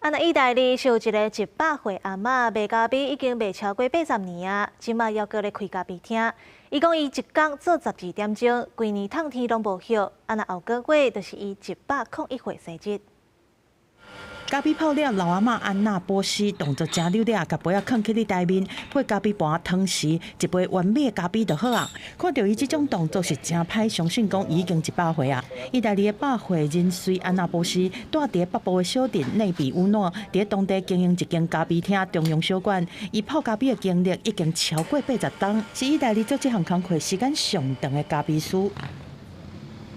啊，那意大利是有一个100歲阿嬤賣咖啡已經賣超過80年啊，這馬猶閣咧開咖啡廳。伊講伊一工做12點鐘，規年透天攏無歇。啊，若後個月就是伊101歲生日。咖啡泡了，老阿嬤安娜波斯動作誠溜掠，共杯仔囥起咧台面，配咖啡盤湯匙，一杯完美的咖啡就好啊。看著伊這種動作是誠歹相信，講伊已經100歲啊！意大利的百歲人瑞安娜波斯，住佇北部的小鎮內比烏諾，佇當地經營一間咖啡廳中央小館。伊泡咖啡的經歷已經超過80冬，是意大利做這項工課時間上長的咖啡師。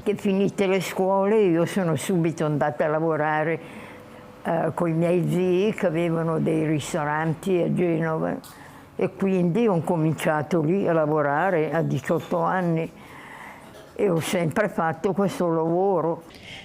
Che finite le scuole io sono subito andata a lavorare con i miei zii che avevano dei ristoranti a Genova e quindi ho cominciato lì a lavorare a 18 anni e ho sempre fatto questo lavoro.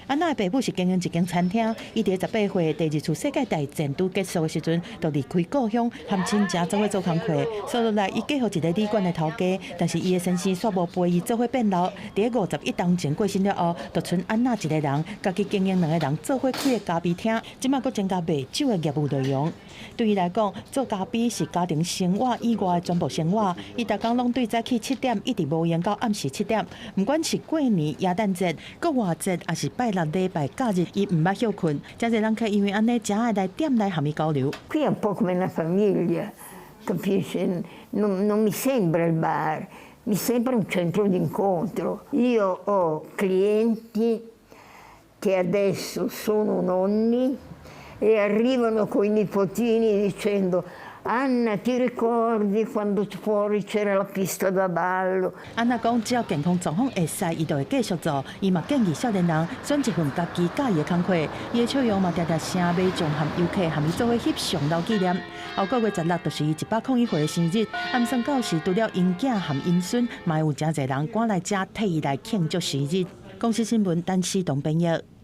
安娜的爸母是經營一間餐廳，伊佇18歲第二次世界大戰拄結束的時陣，就離開故鄉，和親戚做伙做工課。紲落來，伊嫁予一个旅館的頭家，但是伊的先生煞無陪伊做伙變老。佇51冬前過身了後，就賰安娜一个人，家己經營兩个人做伙開的咖啡廳，這馬閣增加賣酒的業務內容。對伊來講，做咖啡是家庭生活以外的全部生活。伊逐工攏對早起7點，一直無閒到暗時7點。毋管是過年、耶誕節、復活節，抑是拜六禮拜假日，伊毋捌歇睏。誠濟人客因為按呢，誠愛來店內和伊交流。 Qui è un po' come una famiglia, capisci? Non mi sembra il bar, mi sembra un centro d'incontro. Io ho clienti che adesso sono nonni e arrivano con i nipotini dicendo: "Anna, ti ricordi quando fuori c'era la pista da ballo?" 安娜講，只要健康狀況會使，伊就會繼續做。伊嘛建議少年人選一份家己佮意的工課。伊的笑容嘛，定定誠美眾和遊客和伊做伙翕相留紀念。後個月16就是伊101歲的生日，暗算到時除了𪜶囝和𪜶孫，嘛有誠濟人趕來遮替伊來慶祝生日。公視新聞，陳思東編譯。